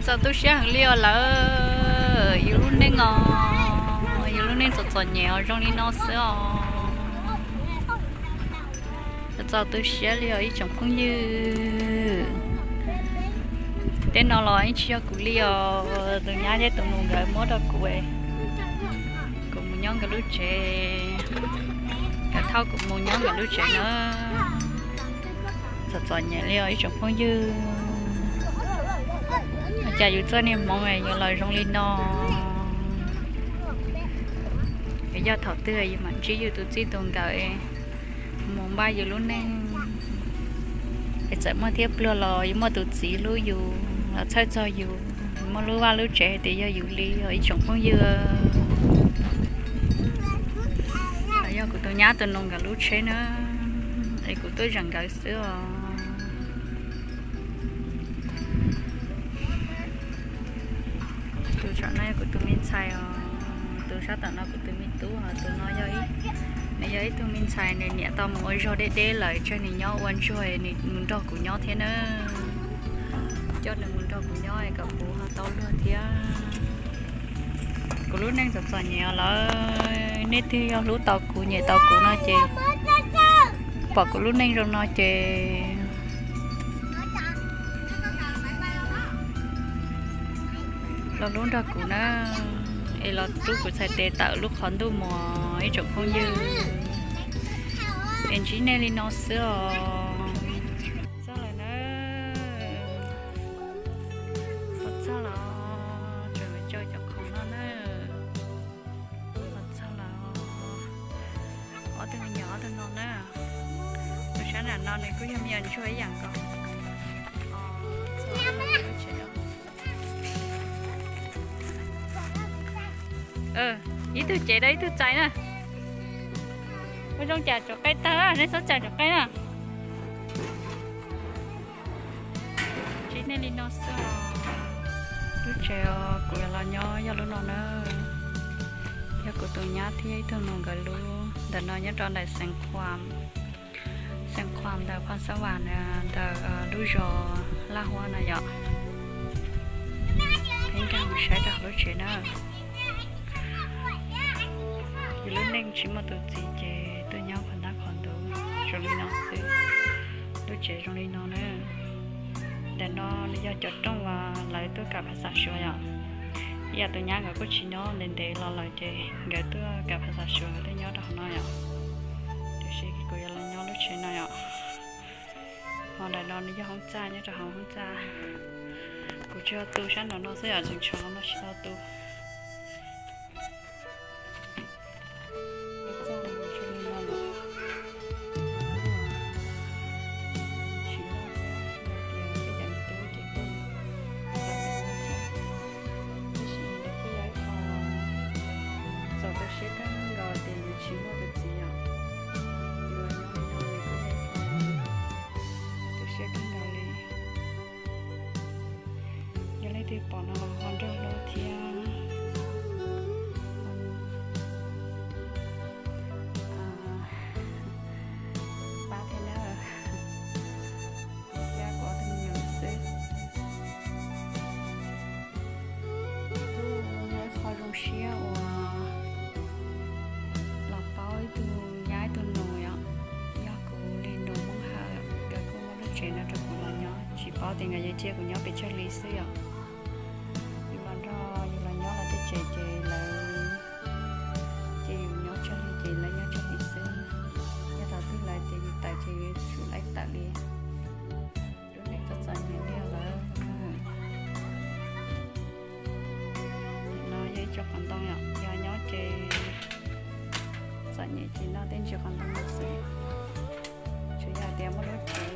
Txaus tu siab heev li os lawm, yus lub neej os, yus lub neej txom txom nyem os zoo li no xwb os. Txaus tu siab li os ib tsoom phooj ywg. Tej no los yeej tsis yog kuv li os, tus nyab thiab tus nus nkawd muab rau kuv, kuv mus nyob nkawd lub tsev, nkawd thauj kuv mus nyob nkawd lub tsev na. Txom txom nyem li os ib tsoom phooj ywg. Cas yus txoj niag hmoov yuav los zoo li no. Yog thaum twg yus mam ntsib yus tus txij tus nkawm mus npaj yus lub neej, es txawm muaj thiab pluag los yuav muaj tus txiv hlub yus los txhawj txog yus, muaj lub vaj lub tsev hais tias yog yus li os ib tsoom phooj ywg. Yog kuv tus nyab tus nus nkawd lub tsheb na, es kuv tuaj zeem nkawd xwb os. Tus saum no yog kuv tus me ntxhais os, tus sab tom no kuv tus me tub os, tus no nws yog ib tug me ntxhais nws niam tau mus ua zog deb deb lawm tseg nws nyob ua ntsuag nws mus nrog kuv nyob thiab na. Coj nws mus nrog kuv nyob kom kuv ho tau luag thiab. Kuv lub neej txom txom nyem os lawm, nej twg yog hlub tau kuv nyiam tau kuv no ces pom kuv lub neej zoo no ces los hlub nrog kuv na, es los rub kuv txhais tes tawm lub qhov ntuj mus ib tsoom phooj ywg, es ntsib nej li no xwb os. Txog lawm na, txog lawm, tseem cov khoom no na. Txog lawm, ob tug me nyuam ob tug no na. Tus sab nram no nws kuj yog me nyuam ntsuag ib yam nkaus. Ib tug cev rau ib tug txais na. Ua zoo cam tsuam qe tag, nej txhob cam tsuam qe na. Ntsib nej li no xwb. Lub tsev kuv los nyob yog lub no na. Yog kuv tus nyab thiab ib tug nus nkawd lub. Ntawm no nyob rau ntawm Xeev Khuam, Xeev Khuam ntawm Phoo Xab Vam ntawm lub zos Laj Huab no yom. Peb nkag mus saib rau hauv lub tsev na. Yus lub neej tsis muaj tus txiv ces tuaj nyob qhov ntab qhov ntug zoo li no xwb. Lub tsev zoo li no na. Ntawm no nws yog cov rooj uas lawv tuaj kam phas xas suav yom. Ib yam tus nyab nkawd kuj tsis nyob ntev ntev los lawm ces nkawd tuaj kam phas xas suav nkawd tuaj nyob rau hauv no yom. Tiam sis kuv yuav los nyob lub tsev no yom. Ho ntawm no nws yog hoob txaj, nyob rau hauv hoob txaj. Kuv tsis tau tu sab nraum no xwb yom, tseem tshuav no tsis tau tu. Txaus tu siab kawg nkaus tias yus tsis muaj tus txiv os. Yus los nyob li no nws kuj yog ib qho tu siab kawg nkaus li. Yog leej twg pom no ho nrog hlub thiab pab thiab na. Thiab kuv ob tug me nyuam xwb. Kuj yog ib qho zoo siab uas los paub ib tug nyab ib tug nus yom. Yog kuv li nus Hmoob Hawj, nkawd kuj muab lub tsev no rau kuv los nyob, tsis paub tias nkawd yuav cia kuv nyob pes tsawg hli xwb yom. Yus los nrog yus los nyob lawv tej tsev ces lawv cia yus nyob tsawg hli ces lawv nyob tsawg hli xwb. Yog thaum twg lawv cia yus tawm ces yus tsum lawv tawm li. Lub neej txom txom nyem li lawm. No yog ib co qhov ntoo yom, yog nyob ces txom nyem ces noj tej ntsis qhov ntoo no xwb. Tsuas yog tias muaj lub tsev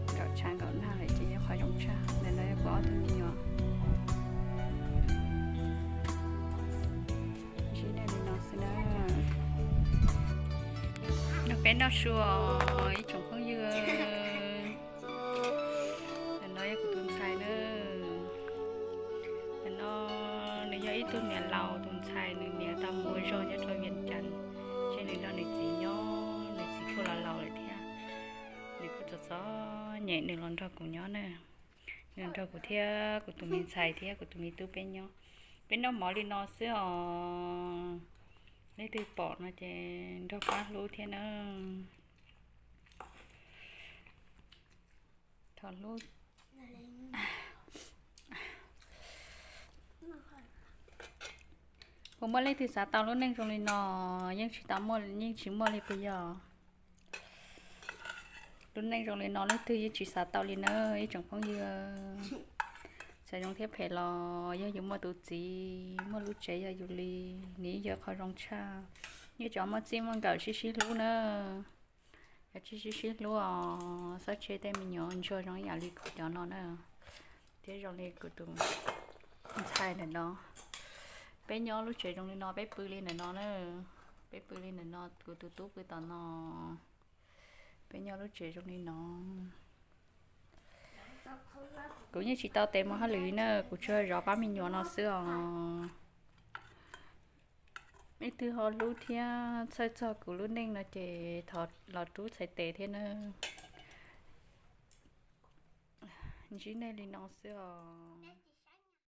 nkaum tshav nkaum nag lawm ces yog qhov zoo tshaj. Ntawm no yog kuv ob tug me nyuam. Ntsib nej li no xwb na. Nrog peb noj su ib tsoom phooj ywg. Ntawm no yog kuv tus ntxhais na. Ntawm no nws yog ib tug niam laus tus ntxhais, nws niam tau mus ua zog nyob rau Vias Cas, ces nws nrog nws txiv nyob, nws txiv kuj laus laus lawm thiab. Nws kuj txom txom nyem nws los nrog kuv nyob na. Nrog kuv thiab kuv tus me ntxhais thiab kuv tus me tub peb nyob, peb noj mov li no xwb os. Leej twg pom no ces nrog pab hlub thiab na. Thov hlub. Puas muaj leej twg xav tau lub neej zoo li no? Yeej tsis tau muaj, yeej tsis muaj li puas yog? Lub neej zoo li no leej twg yeej tsis xav tau li na ib tsoom phooj ywg. Txawm zoo thiab phem los yog yus muaj tus txiv muaj lub tsev yog yus li, nws yog qhov zoo tshaj. Yeej tsuas muaj txij muaj nkawm sib sib hlub na. Yog tsis sib sib hlub os, txhob tseg tej me nyuam ntsuag zoo ib yam li kuv cov no na, thiab zoo li kuv tus ntxhais ntawm no. Peb nyob lub tsev zoo li no, peb pw li ntawm no na, peb pw li ntawm no, kuv tus tub pw tom no. Peb nyob lub tsev zoo li no. Kuv yeej tsis tau tes mus hauj lwm na, kuv tsuas zov pab me nyuam no xwb os. Leej twg ho hlub thiab txhawj txog kuv lub neej no ces thov los rub txhais tes thiab na. Ntsib nej li no xwb os.